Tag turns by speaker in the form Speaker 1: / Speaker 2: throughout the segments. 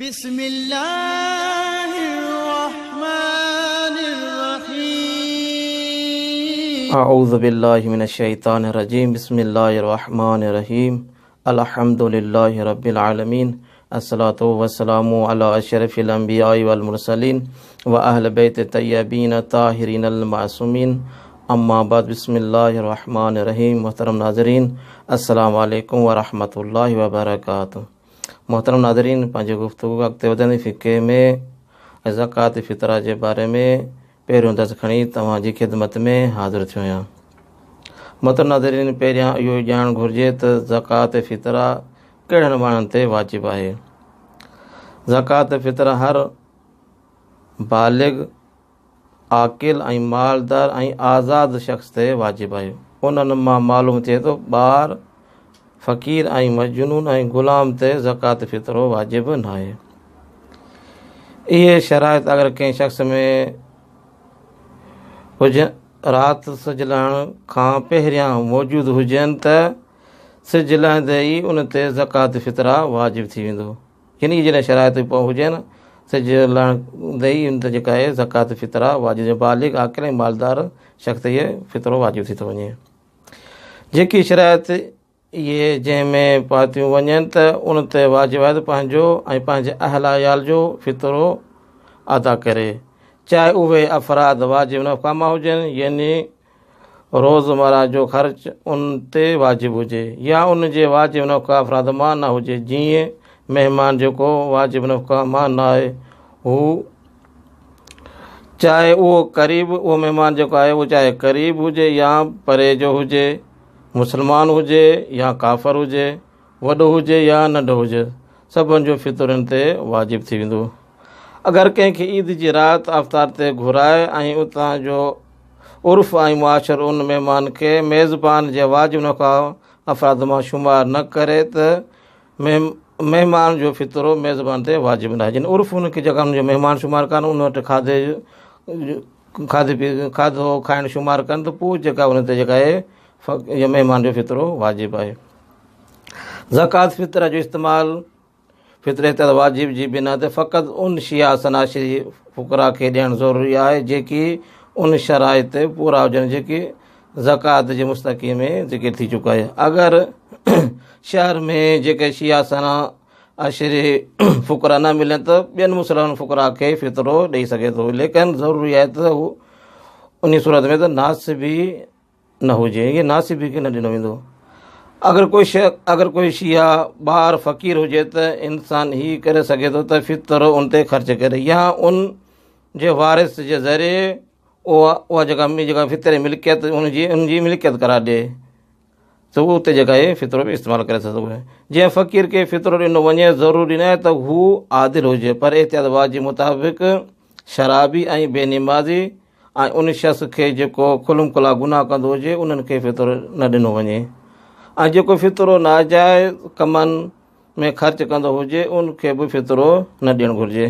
Speaker 1: بسم الله الرحمن الرحيم.
Speaker 2: اعوذ بالله من الشيطان الرجيم. بسم الله الرحمن الرحيم. الحمد لله رب العالمين، الصلاة والسلام على اشرف الانبياء والمرسلين واهل بيت الطيبين الطاهرين المعصومين. اما بعد، بسم الله الرحمن الرحيم. محترم ناظرين، السلام عليڪم ورحمة الله وبرڪاته. محترم ناظرين، پنهنجي گفتگو اڳتي وڌندي فقه ۾ زڪوات فطره جي باري ۾ پهريون درس کڻي توهان جي خدمت ۾ حاضر ٿيو آهيان. محترم ناظرين، پهريان اهو ڄاڻڻ گهرجي ته زڪوات فطره ڪهڙن ماڻهن تي واجب آهي. زڪوات فطره هر بالغ، عاقل ۽ مالدار ۽ آزاد شخص تي واجب آهي. انهن مان معلوم ٿئي ٿو ٻار، فقير ۽ مجنون ۽ غلام تي زڪوات فطرو واجب ناهي. اهي شرائط اگر ڪنهن شخص ۾ هجن، رات سج لهڻ کان پهريان موجود هجن ته سج لهندي ئي ان تي زڪوات فطره واجب ٿي ويندو. يعني جڏهن شرائط هجن، سج لهندي ئي ان تي جيڪا آهي زڪوات فطره واجب، بالغ، عاقل ۽ مالدار شخص تي اهي فطرو واجب ٿي ٿو وڃي. جيڪي شرائط اهي جنهن ۾ پاتيون وڃن ته ان تي واجب آهي ته پنهنجو ۽ پنهنجي اهل عيال جو فطرو ادا ڪري، چاهي اهي افراد واجب نفقه مان هجن، يعني روزمره جو خرچ ان تي واجب هجي، يا ان جي واجب نفقه افراد مان نه هجي، جيئن مهمان جيڪو واجب نفقه مان نه آهي، هو چاهي اهو قريب، اهو مهمان جيڪو آهي اهو چاهي قريب هجي يا پري جو هجي، مسلمان هجي يا ڪافر هجي، وڏو هجي يا ننڍو هجي، سڀن جو فطر ان تي واجب ٿي ويندو. اگر ڪنهن کي عيد جي رات افطار تي گهرائي ۽ اتان جو عرف ۽ معاشرو ان مهمان کي ميزبان جي واجب نفقه افراد مان شمار نه ڪري ته مهمان جو فطرو ميزبان تي واجب ناهي. جن عرف ان کي جيڪا ان جو مهمان شمار ڪن، ان وٽ کاڌي کاڌي پي کاڌو کائڻ شمار ڪن ته پوء جيڪا ان تي جيڪا آهي مهمان جو فطرو واجب آهي. زڪوات فطره جو استعمال فطري تحت واجب جي بنا تي فقط ان شيعه اثناعشري فقراء کي ڏيڻ ضروري آهي جيڪي ان شرائط تي پورا هجن جيڪي زڪوات جي مستحقي ۾ ذڪر ٿي چڪا آهي. اگر شهر ۾ جيڪي شيعه اثناعشري فقراء نه ملن ته ٻين مسلمان فقراء کي فطرو ڏئي سگهي ٿو، ليڪن ضروري آهي ته هو ان صورت ۾ ته ناصبي نه هجي، يعني ناصبي کي نه ڏنو ويندو. اگر ڪوئي شيعه ٻار فقير هجي ته انسان هي ڪري سگهي ٿو ته فطرو ان تي خرچ ڪري يا ان جي وارث جي ذريعي اها جيڪا فطري ملڪيت ان جي ملڪيت قرار ڏئي ته هو اتي جيڪا آهي فطرو به استعمال ڪري سگهي ٿو. جنهن فقير کي فطرو ڏنو وڃي ضروري نه آهي ته هو عادل هجي، پر احتياط واجب مطابق شرابي ۽ بي نمازي ۽ ان شخص کي جيڪو کلم کلا گناهه ڪندو هجي انهن کي فطرو نه ڏنو وڃي، ۽ جيڪو فطرو ناجائز ڪمن ۾ خرچ ڪندو هجي ان کي به فطرو نه ڏيڻ گهرجي.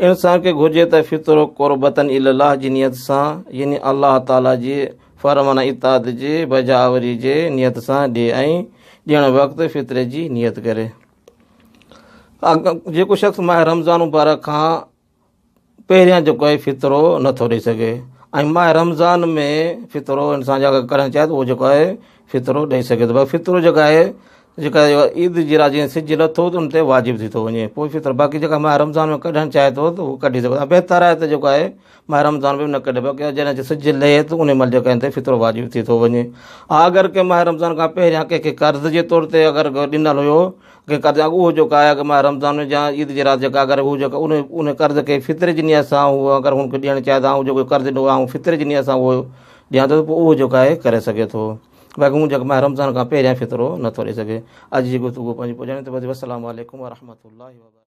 Speaker 2: انسان کي گهرجي ته فطرو قربتاً الي الله جي نيت سان، يعني الله تعاليٰ جي فرمان اطاعت جي بجاآوري جي نيت سان ڏئي ۽ ڏيڻ وقت فطري جي نيت ڪري. جيڪو شخص ماهه رمضان مبارڪ کان پهريان جيڪو آهي فطرو نٿو ڏئي سگهي ۽ ماهه رمضان ۾ فطرو انسان جا اگر ڪرڻ چاهي ته اهو جيڪو آهي فطرو ڏئي سگهي ٿو. باقي فطرو جيڪا آهي جيڪا عيد جي رات جيئن سج لٿو ته ان تي واجب ٿي ٿو وڃي پوء فطرو. باقي جيڪا ماهه رمضان ۾ ڪڍڻ چاهي ٿو ته اهو ڪڍي سگهي ٿو. بهتر آهي ته جيڪو آهي ماهه رمضان ۾ نه ڪڍي، باقي جڏهن سج لهي ته ان مهل جيڪا ان تي فطرو واجب ٿي ٿو وڃي. ها اگر ڪنهن ماهه رمضان کان پهريان ڪنهن کي قرض جي طور تي اگر ڏنل هيو ڪنهن قرض اهو جيڪو آهي اگر ماهه رمضان ۾ يا عيد جي رات جيڪا اگر هو جيڪا ان قرض کي فطري جي نيت سان هو اگر هن کي ڏيڻ چاهي ته آئون جيڪو قرض ڏنو آهي آئون فطري جي نيت سان اهو ڏيان ٿو ته پوء اهو جيڪو آهي ڪري سگهي ٿو. باقي هو جيڪو ماهه رمضان کان پهريان فطرو نٿو ڏئي سگهي. اڄ جي گفتگو پنهنجي پڄاڻي تي پهتي. والسلام عليڪم ورحمة الله وبرڪاته.